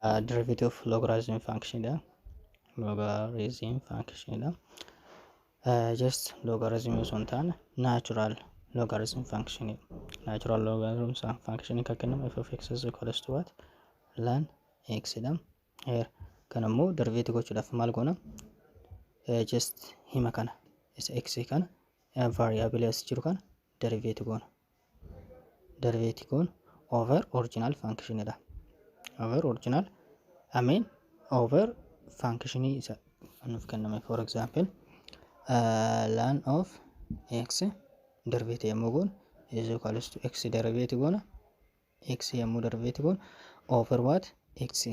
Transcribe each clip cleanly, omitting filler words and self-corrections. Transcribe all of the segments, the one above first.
Derivative of logarithm function dha. Logarithm function dha. Just logarithm osoo hin taane natural logarithm function. Natural logarithm function kan kennamu f of x is equals to what? Ln x dha. Here kan immoo derivative gochuudhaaf maal goona? Just hima kana, isa x kana, variable as jiru kana derivative goona. Derivative goona over original function dha. Over original, I mean over function isa nuuf kenname. For example, ln of x derivative yommuu goonu is equals to x derivative goona. X yommuu derivative goonu over what? X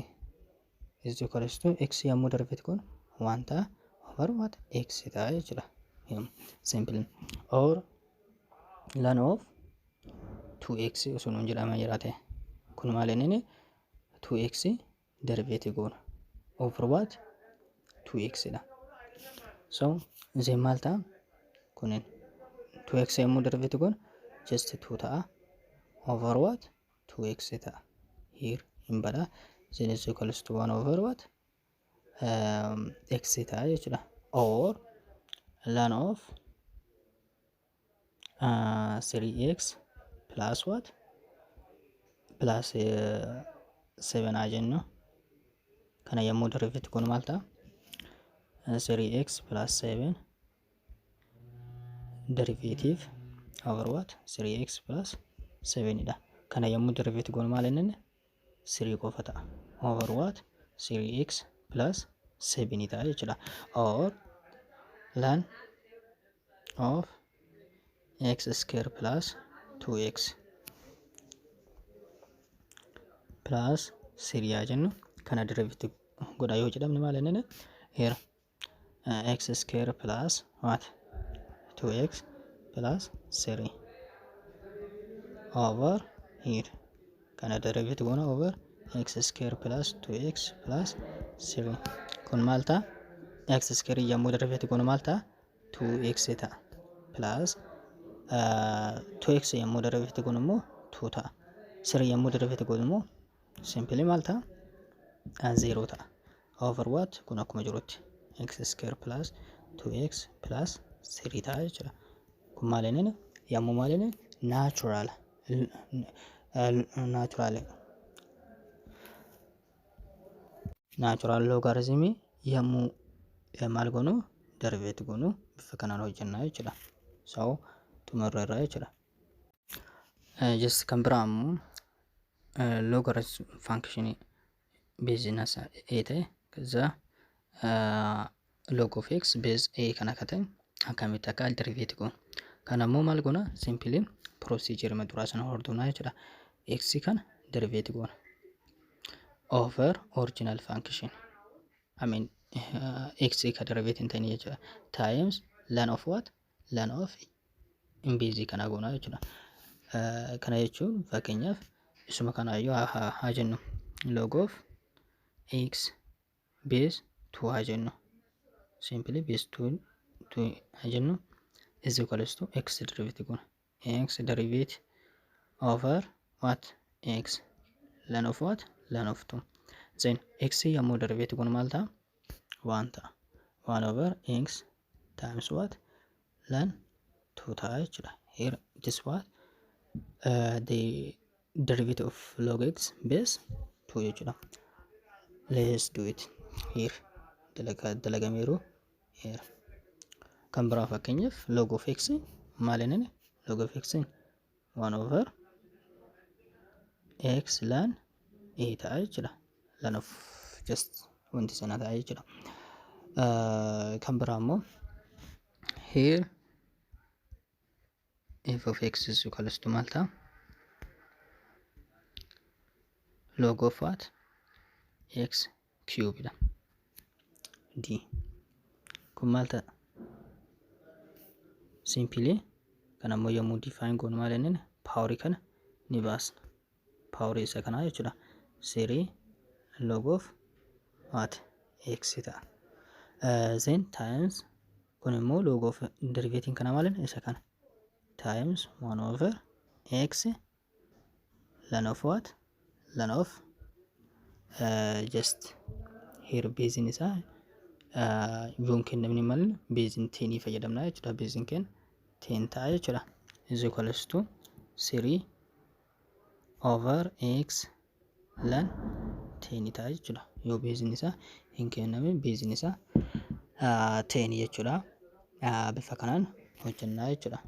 is equals to x yommuu derivative goonu 1 ta'a, over what? X ta'a jechuudha. Simple. Or ln of 2x osoo nuun jedhama jiraate, kun maal inni? 2x derivative goona over what? 2x dha. So then maal ta'a kunin? 2x yommuu derivative goona just 2 ta'a, over what? 2x ta'a. Here hin bada. Then is equals to 1 over what? X ta'a jechuudha. Or ln of 3x plus what? Plus 7 haa jennu. Kana yommuu derivative goonu maal ta'a? 3x plus 7 derivative over what? 3x plus 7 dha. Kana yommuu derivative goonu maal inni? 3 qofa ta'a, over what? 3x plus 7 ta'a jechuudha. Or ln of x square plus 2x plus 3 haa jennu. Kana derivative godha yoo jedhamne maal inni? Here x square plus what? 2x plus 3 over here. Kana derivative goona over x square plus 2x plus 3. Kun maal ta'a? X square yommuu derivative goonu maal ta'a? 2x ta'a, plus 2x yommuu derivative goonu immoo 2 ta'a. 3 yommuu derivative goonu immoo simply maal ta'a? 0 ta'a. Over what? Kun akkuma jirutti x square plus 2x plus 3 ta'a jechuudha. Kun maal inni? Yommuu maal inni? Natural logarithm yommuu maal goonu? Derivative goonu, bifa kanaan hojjennaa jechuudha. So xumurra irraa jechuudha. Just kan biraa immoo logarithm function base isaa a ta'e, ከዛ log of x base a kana akka ta'e akkamitti akka derivative goonu. Kana immoo maal goona? Simply procedure duraa sana hordofnaa jechuudha. X kana derivative goona over original function, I mean x ka derivative hin ta'in jechuudha, times ln of what? Ln of base kana goona jechuudha. Kana jechuun fakkeenyaaf isuma kanaayyuu haa jennu, log of x base 2 haa jennu, simply base 2 haa jennu, is equals to x derivative goona, x derivative over what? X ln of what? Ln of 2. Then x yommuu derivative goonu maal ta'a? 1 ta'a. 1 over x times what? Ln 2 ta'a jechuudha. Here it is what? The derivative of log x base 2 jechuudha. Let's do it here. Dalagameeru here. Kan biraa fakkeenyaaf log of x maal inni? Log of x 1 over x ln a ta'a jechuudha. Ln of just wanti sana ta'a jechuudha. Kan biraa immoo here f of x is equals to maal ta'a? Log of what? X cube dha. D kun maal ta'a? Simply kan ammoo yommuu define goonu maal inni? Powerii kana ni baasna. Powerii isa kanaa jechuudha. 3 log of what? X ta'a. Then times kun immoo log of derivative kana maal? Isa kana times 1 over x ln of what? Ln of Just here beeziin isaa yoon kennamni malee beeziin 10 fayyadamna jechuudha. Beeziin keenya 10 ta'a jechuudha. Is equals to 3 over x ln 10 ta'a jechuudha. Yoo beeziin isaa hin kennamin beeziin isaa 10 jechuudha. Bifa kanaan hojjennaa jechuudha.